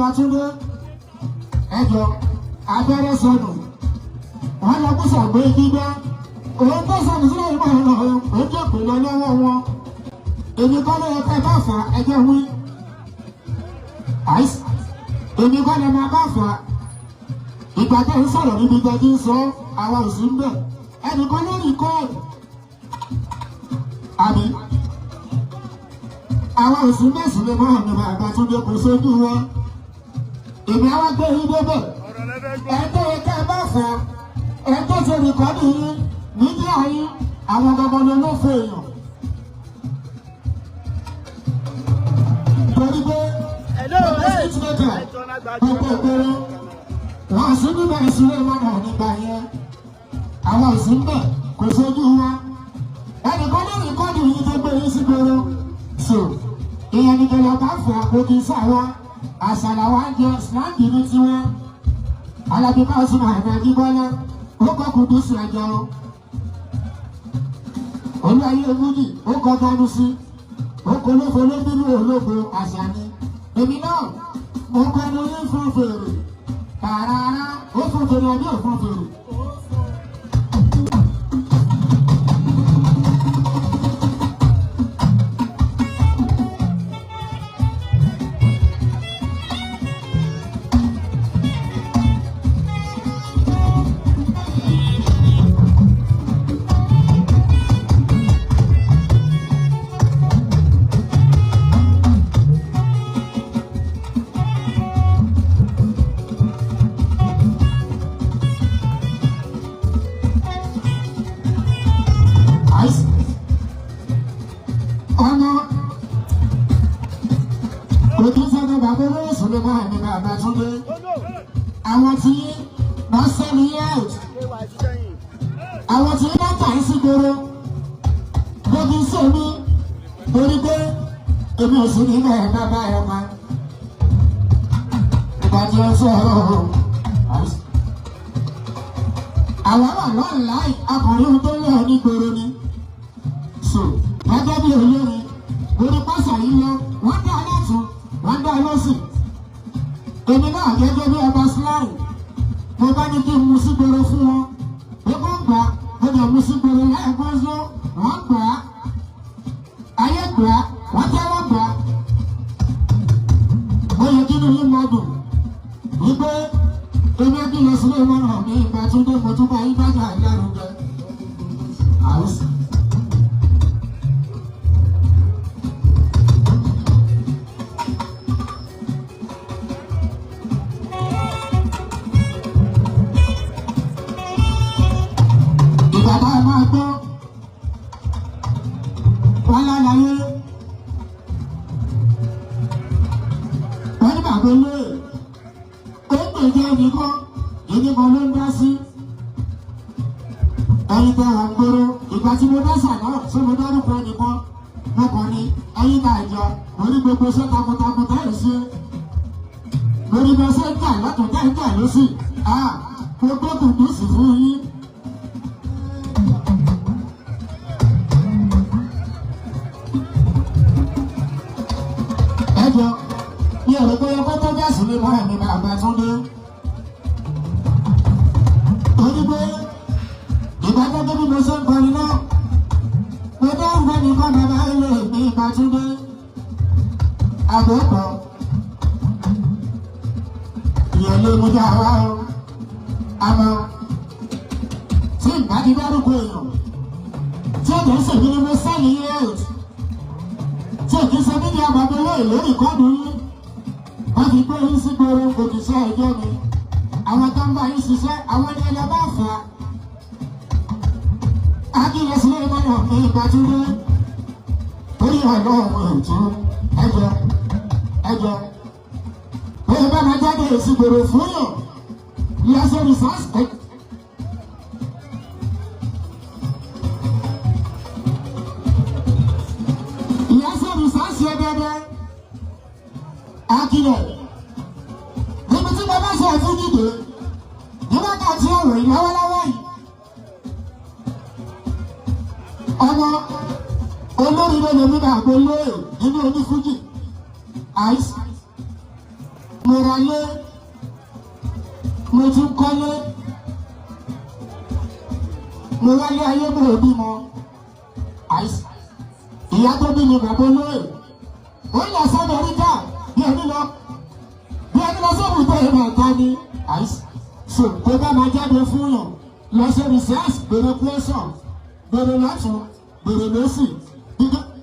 Bàbá Túndé, ẹjọ́ abẹ́rẹ́ sọnù, wọ́n lọ kó sàgbé gbígbá. Òun tó sọnù sílẹ̀ ìmọ̀ ọ̀nà ó jẹ́ pè lọ lọ́wọ́ wọn. Èmi kọ́ ló yẹ ká bá fà ẹjọ́ wí. Èmi kọ́ lè máa bá fà. Ìgbà tó ń sọ̀rọ̀ níbi gbẹ́jú ń sọ, àwa ò sí ń bẹ̀. Ẹnìkan lórí kóòdù. Àbí? Àwa ò sí bẹ́ẹ̀ sì lè mọ́ ọ̀nà Bàbá Túndé, kò sójú wọn. Èmi àwa gbé yín débẹ̀. Ẹ tó yẹ ká bá fà, ẹ tó ṣe record yín, media yín, àwọn gbọgbọ́n ló ló fẹ́ èèyàn. Torí pé gbogbo skit maker, gbogbo ìgboro, wọ́n sí níbẹ̀ ìṣúlẹ̀ mọ́nà nígbà yẹn. Àwọn ò sí ń bẹ̀, kò sójú wọn. Ẹnìkan ló record yín tó gbé yín sí gbòòrò. So, ìyẹn ní kẹlẹ́ bá fà, kó kí sáwọn àṣà làwọn ń jẹ, slang ní tiwọn. Alábí Pasuma ẹ̀mí Ajíbọ́lá, ó kọ́ Kùdùsì ẹ̀jẹ̀ o. Olú ayé Fújì, ó kọ́ ganu sí. Ó kọ́ olófo ló bínú ológo àṣà ni. Èmi náà, mo kọ́ ní orí fún fèrè. Tààràrà, ó fún fèrè àbí ò fún fèrè? Àìsí. Ọmọ kò kí ń sọ́dọ̀ bàbá olóyè Suleiman ní Bàbá Túndé. Àwọn tí wọ́n sẹ́ni out. Àwọn tí wọ́n tà ń sí gbòòrò. Gbogbo iṣẹ́ mi torí pé èmi ò sí nílẹ̀ bàbá ẹ̀ máa. Ìgbà tí ó sọ̀rọ̀ àìsí. Àwọn wà lọ́nláì akọ̀rin tó lọ ní gbòòrò ni. So, gẹ́gẹ́ bí olórin, orí pásà yìí lọ, wọ́n dá lọ́tún, wọ́n dá lọ́sì. Èmi náà gẹ́gẹ́ bí ọba slang, mo bá ní kí n mu sí gbòòrò fún wọn. Pé kó ń gbà, mo dẹ̀ mu sí gbòòrò lẹ́ẹ̀kan sọ, wọ́n gbà á. Ayé gbà á, wọ́n tẹ́wọ́ gbà á. Mo yẹ kí ni yín mọ dùn wípé èmi ẹbí lọ sílé mọ́ràn mi ìgbà tó dé, mo tún bá yín bá jà lárugẹ. Àwùsí. Ìgbà tá a máa gbọ́, wọ́n lálàyé. Wọ́n ní bàbá olóyè, ó ń gbèjẹ ẹnìkan, ẹnìkan ló ń dá sí. Ẹyin tẹ wọ́n gbòòrò, ìgbà tí mo dá sàná, ṣé mo dárúkọ ẹnìkan? Mo kàn ní ẹyin tá a jọ, mo ní gbogbo iṣẹ́ takuntakun tá ẹ̀ ṣe. Lórí bá ṣe ń jà lọ́tún tá ń jà lọ́sì, mo gbé Kùdùsì fún yín. Ẹjọ́ ní ọ̀rọ̀ pé ọkọ̀ tó já sílé mọ́ ẹ̀mí Bàbá Túndé. Torí pé ìgbà tó bí mo ṣe ń kọrin náà, mo dá ìgbà nìkan bàbá ilé mi Bàbá Túndé. Àgbẹ̀pọ̀ ìyẹn ló mú dá wá o. Àmọ́ tí ìgbà ti dárúkọ èèyàn tí ó kìí ṣèmi ni mo sẹ́ni out tí ò kìí ṣe mí ní àbàbọ̀ olóyè lórí ìkọ́dù yín, wọ́n fi gbé yín sí gbòòrò, kò kìí ṣe ẹjọ́ mi. Àwọn tó ń bá yín ṣiṣẹ́, àwọn ní ẹlẹ́ bá fà á. Akíyè sílẹ̀ mọ́nà ní Ìbátúndé torí ọlọ́run ètò ẹjọ́ ẹjọ́ bóyá bá máa jáde èsì gbòòrò fún yàn lọ́sọ̀ rìsáàsì. Ìyá sọ̀rọ̀ sáàsì ẹ dáadáa. Akílẹ̀. Níbi tí bàbá sọ fún dìde, ní wákàtí ọ̀rọ̀ yìí lọ́wọ́lọ́wọ́ yìí. Ọmọ olórí ló lè mú bàbá olóyè nínú onífújì. Àìsí. Mo ra lé, mo tún kọ́lé, mo wálé ayé, mo ò bímọ. Ìyá tó bí mi, bàbá olóyè, ó lọ sọ́dọ̀ oríkà bí ẹni lọ sọ́dọ̀ tó ìmọ̀ ẹ̀ka ni. So tó bá máa jáde fún yàn, lọ ṣe research, bèrè question, bèrè lọ́tún, bèrè lọ́sì.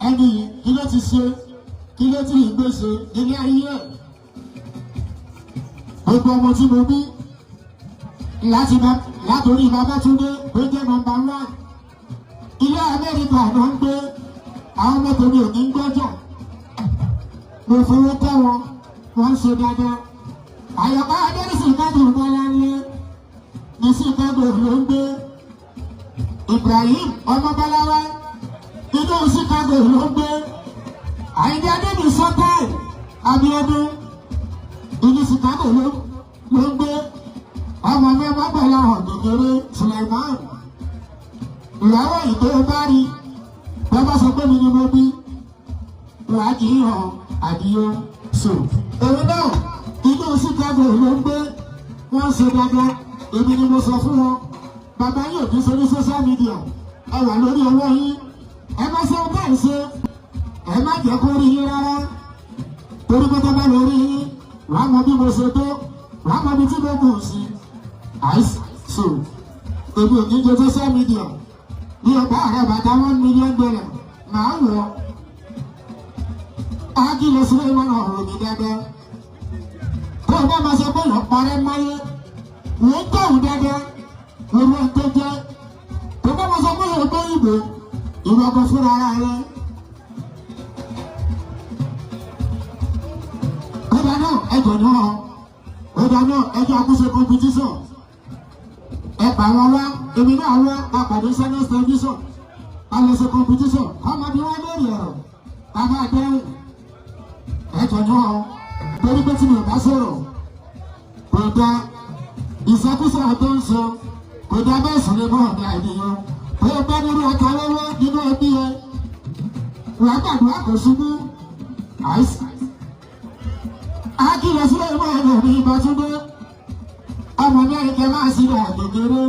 Ẹni yìí, kí ló ti ṣe, kí ló ti gbé ṣe ilé ayé ẹ̀? Gbogbo ọmọ tí mo bí láti látòrí Babátúndé tó jẹ́ number 1, ilé Amẹ́ríkà ló ń gbé. Àwọn ọmọ tèmi ò ní gbọ́jọ̀. Mo fowó tọ́ wọn, wọ́n ń ṣe dáadáa. Àyọ̀ká Adérísì kádùn Bọ́láńlé ní Chicago ló ń gbé. Ibrahim Ọmọbọ́láwá, inú Chicago ló ń gbé. Àyìndé Adébí Sọ́tàì Abíọ́dún, inú Chicago ló ń gbé. Ọmọ mi ọmọbọlá hàn kékeré, Suleiman, ìyàwó ìgbé bá rí bàbá sọ pé mi ni mo bí, wàá kì í hàn àdìyẹ. So òun náà, inú Chicago ló ń gbé. Wọ́n ṣe dáadáa. Èmi ni mo sọ fún wọn, bàbá yóò kí sórí social media. Ẹ wà lórí ọwọ́ yín, ẹ má ṣe ọgbà ìṣe, ẹ má jẹ́ kó rí yín rárá, torí pé tó bá lọ rí yín, wàá mọ bí mo ṣe tó, wàá mọ bí tí mo kù sí. So èmi ò ní jẹ social media. Bí ọba àrẹ bàtà $1 million màá wọ̀ ágìlẹ̀ sílẹ̀ wọn ọ̀rọ̀ mi dáadáa. Tó o bá máa sọ pé èèyàn parẹ́ máyé, wọ́n tọ̀hún dáadáa lórí ẹni tó jẹ́. Tó bá máa sọ pé èèyàn gbé ìbò, ìwọ kan fúnra ara rẹ. Kódà náà, ẹjọ́ náà, kódà náà, ẹjọ́ àkóso competition, ẹ pa wọn wá, èmi náà wá apàdé Channels Television, a lọ ṣe competition, kọ́mọ bí wọ́n lórí ọ̀rọ̀ ká máa dẹ́rùn. Ẹjọ́ náà, torí pé tí mi ò bá sọ̀rọ̀, kò dá ìsọkúsọ tó ń sọ, kò dá bẹ́ẹ̀ sùn lè mọ́ ọ̀dà ènìyàn. Tó o bá nínú ọkọ̀ lọ́wọ́ nínú ẹbí ẹ, wàá gbàdúrà kò ṣubú. Àìsàn akílẹ̀ sílẹ̀ mọ́ ẹ̀rọ mi. Ìbátúndé ọmọ mẹ́rin kẹ máa sí náà kékeré,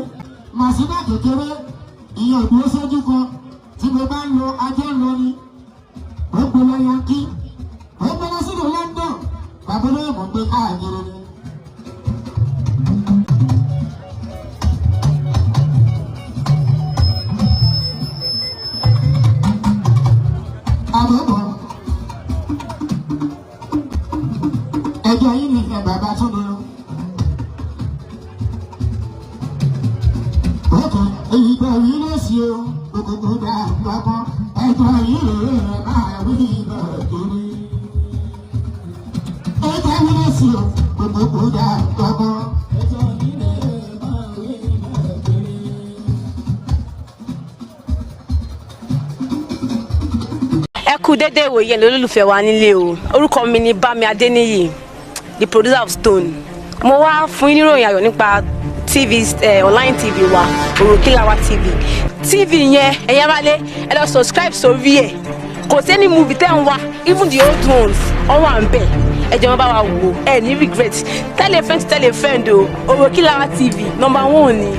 máa sí náà kékeré. Ìyẹn òdúró sójú kan. Tí mo bá ń lọ, ajé ń lọ ni. Ó gbé lọ Yankee, ó gbé lọ sínú London. Bàbá olóyè, mò ń gbé káàkiri ni. Àbọ̀bọ̀ ẹjọ́ yìí ni ìfẹ́ bàbá tún lọ. Òkè èyí tó yí ló ṣe o, òkùnkùn dá lọ́kọ́. Ẹjọ́ yìí rèé, máa rí ibẹ̀ kiri. Ẹjọ́ yìí ló ṣe o, òkùnkùn dá lọ́kọ́. Ẹjọ́ yìí rèé, máa rí ibẹ̀ kiri. Ẹ kú dédé ìwòye lólùfẹ́ wa nílé o. Orúkọ mi ni Bámi Adéníyì, the producer of Stone. Mo wá fún yín níròyìn ayọ̀ nípa TV, online TV wa, Òròkìlàwà TV. TV yẹn, ẹ̀yin aráalé, ẹ lọ subscribe sórí ẹ̀. Kò sí any movie tẹ́ ń wá, even the old ones, wọ́n wà ń bẹ̀. Ẹ jẹ́ wọn bá wa wò, ẹ ní regret. Tell a friend to tell a friend o. Òròkìlàwà TV, number 1 ni.